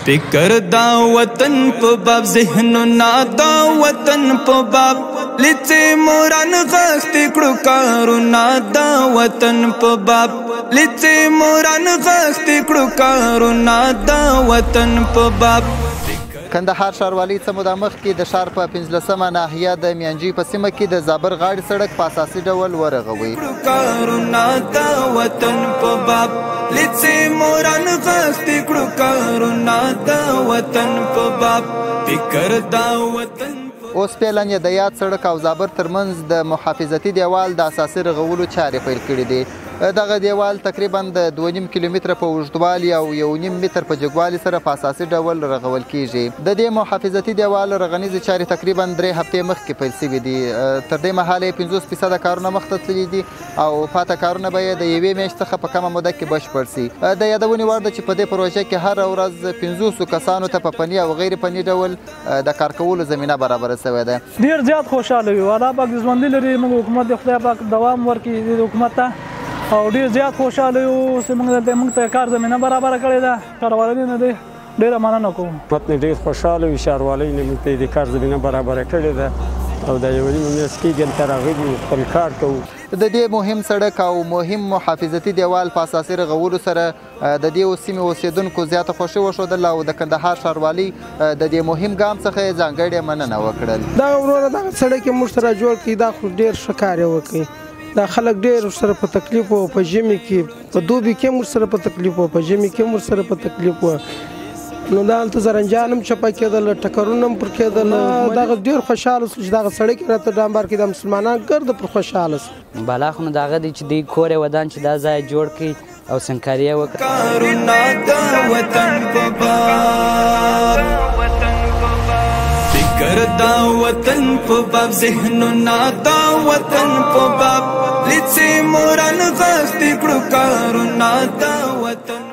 فکر دا وطن په باب، ذهنونه دا وطن په باب، لڅې موران غښتې کړو کارونه دا وطن په باب، لڅې موران غښتې کړو کارونه دا وطن په باب. کندهار ښاروالۍ څه موده مخکې د ښار په 15مه ناحیه د میانجۍ په سیمه کې د زابر غاړې سړک په اساسي ډول ورغوي. کارونه دا وطن په باب، لڅې موران غښتې کړو کارونه دا وطن په باب، فکر دا وطن. اوس فعلا یې د یاد سړک او زابر ترمنځ د محافظتي دیوال د اساسي رغولو چارې پیل کړې دي. دغه دیوال تقریبا د 2.5 کیلومتره په اوږدوالي او 1.5 متر په جګوالي سره په اساسي ډول رغول کیږي. د دې محافظتي دیوال رغنیزې چارې تقریبا 3 هفتې مخکې پیل شوې دي. تر دې مهاله یې 50% کارونه مخته تللي دي او پاته کارونه به یې د یوې میاشت څخه په کمه موده کې بشپړ شي. د یادونې وړ ده چې په دې پروژه کې هره ورځ 50 کسانو ته په فني او غیر فني ډول د کار کولو زمینه برابره شوې ده. ډېر زیات خوشحاله یو، الله پاک دې ژوندي لري. موږ حکومت د خدای پاک دوام ورکړي دې حکومت ته، او ډېر زیات خوشحاله یو چې موږ دلته موږ ته کار زمینه برابره کړې ده. ښاروالۍ نه دی ډېره مننه کوم. حکومت نه ډېر خوشحاله یو، ښاروالۍ نه موږ ته د کار زمینه برابره کړې ده او دا یوه نیمه میاشت کېږي هلته راغلي یو، خپل کار کوو. د دې مهم سړک او مهم محافظتي دیوال په اساسي رغولو سره د دې سیمې اوسېدونکو زیاته خوښي وښودله او د کندهار ښاروالۍ د دې مهم ګام څخه یې ځانګړې مننه وکړل. دغه وروره دغه سړک یې موږ ته را جوړ کړي، دا خو ډېر ښه کار یې وکړي. دا خلک ډېر ورسره په تکلیف وو، په ژمي کې، په دوبي کې هم ورسره په تکلیف وو، په ژمي کې هم ورسره په تکلیف وو. نو دا هلته زرنجان هم چپه کېدل، ټکرونه هم پر کېدل. دغه ډېر خوشحاله سو چې دغه سړک یې راته ډامبار کړي، دا مسلمانان ګرده پر خوشحاله سو. بالا خو نو د هغه دی چې دوی کور یې ودان چې دا ځای جوړ کړي او سنکاري یې وکړه. کارونه د وطن په باب، فکر دا وطن په باب، ذهنونه دا وطن په باب، لڅې موران غښتې کړو کارونه دا وطن.